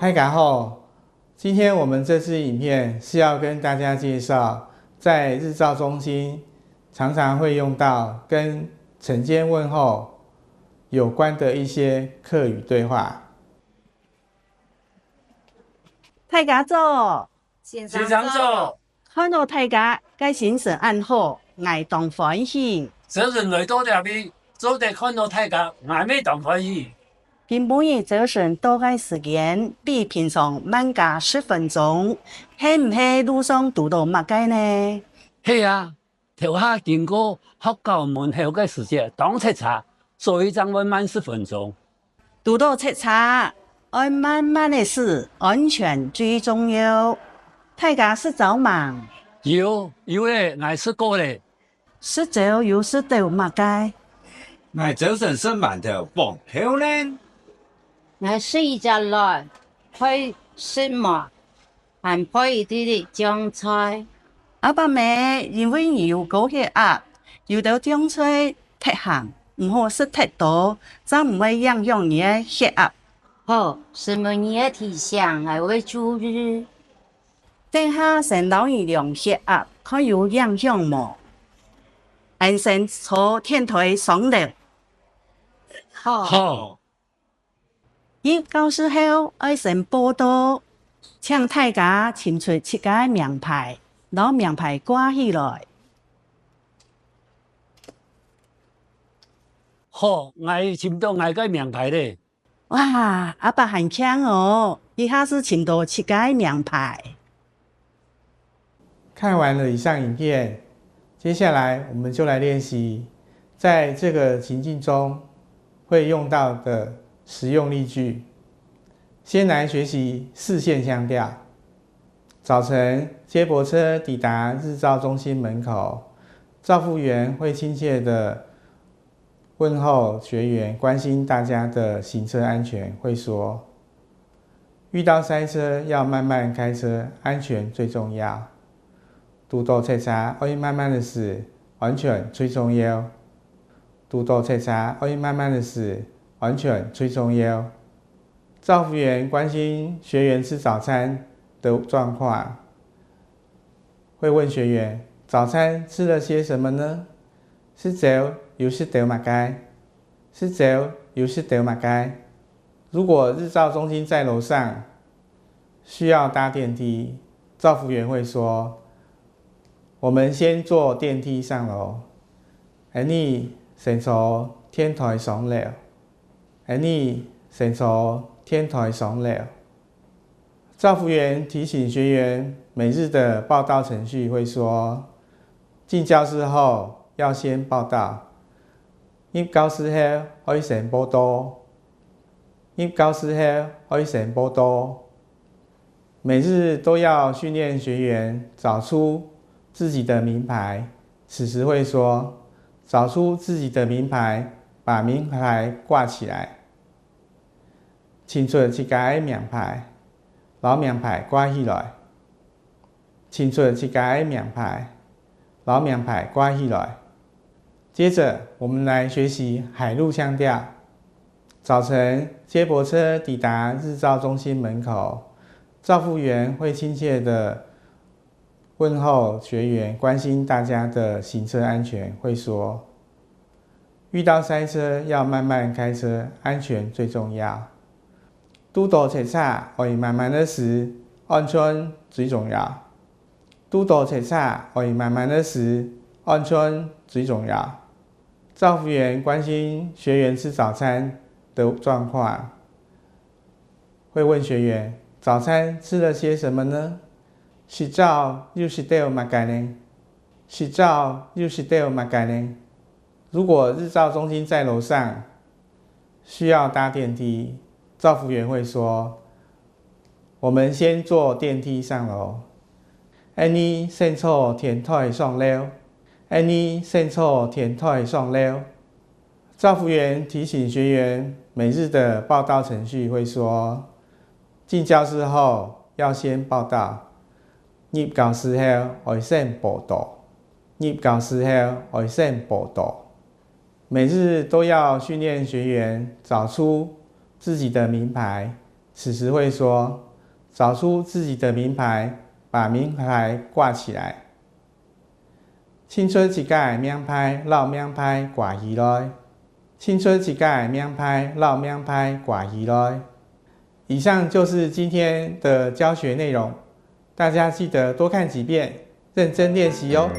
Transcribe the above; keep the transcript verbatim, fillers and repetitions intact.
大家好，今天我们这支影片是要跟大家介绍，在日照中心常常会用到跟晨间问候有关的一些客语对话。大家早，先生早，看到大家个精神恁好，𠊎當歡喜。早晨來到這位，做得看到大家，𠊎乜當歡喜。今晡日早晨到个時間，比平常慢加十分鐘，係毋係路上堵到麼个呢？係啊，頭下經過學校門口个時節當塞車，所以正會慢十分鐘。 堵到塞車，愛慢慢仔駛，安全最重要。大家食朝吂？有，有咧，𠊎食過咧。食朝有食著麼个？ 𠊎朝晨食饅頭傍豆奶。 𠊎食一隻卵，配食饃，還配一滴滴醬菜。 阿伯姆，因為你有高血壓，有兜醬菜忒鹹，毋好食忒多，正毋會影響你个血壓。 好，承蒙你个提醒，𠊎會注意。 等下先摎你量血壓，看有影響無。𫣆先坐電梯上樓。 好，好， 入教室後愛先報到，請大家尋出自家个名牌，摎名牌掛起來。 好，𠊎尋著𠊎个名牌咧。 哇，阿伯還慶哦，一下子尋著自家个名牌。 看完了以上影片，接下來我們就來練習在這個情境中會用到的實用例句。先來學習四縣腔調。早晨，接駁車抵達日照中心門口，照服員會親切地問候學員，關心大家的行車安全，會說：遇到塞車要慢慢開車，安全最重要。堵到塞車愛慢慢仔駛，安全最重要。堵到塞車愛慢慢仔駛，安全最重要。照服員關心學員吃早餐的狀況，會問學員：早餐吃了些什麼呢？食朝有食著麼个？食朝有食著麼个？如果日照中心在樓上，需要搭電梯，照服員會說：我們先坐電梯上樓。𫣆俚先坐電梯上樓。𫣆俚先坐電梯上樓。 照服員提醒學員每日的報到程序會說：進教室後要先報到，入教室後愛先報到，入教室後愛先報到。每日都要訓練學員找出自己的名牌，此時會說：找出自己的名牌，把名牌掛起來。 尋出自家个名牌，摎名牌掛起來。尋出自家个名牌，摎名牌掛起來。接著，我們來學習海陸腔調。早晨，接駁車抵達日照中心門口，照服員會親切地問候學員，關心大家的行車安全，會說：遇到塞車要慢慢開車，安全最重要。堵到塞車愛慢慢仔駛，安全最重要。堵到塞車愛慢慢仔駛，安全最重要。照服員關心學員吃早餐的狀況， 會問學員：早餐吃了些什麼呢？食朝有食著麼个呢？食朝有食著麼个呢？如果日照中心在樓上，需要搭電梯，照服員會說：我們先坐電梯上樓。𫣆俚先坐電梯上樓。𫣆俚先坐電梯上樓。 照服員提醒學員每日的報到程序會說：進教室後要先報到，入教室後愛先報到，入教室後愛先報到。每日都要訓練學員找出自己的名牌，此时会说，找出自己的名牌，把名牌挂起来。 清出自家个名牌，摎名牌挂起来。清出自家个名牌，摎名牌挂起来。以上就是今天的教学内容，大家记得多看几遍，认真练习哦。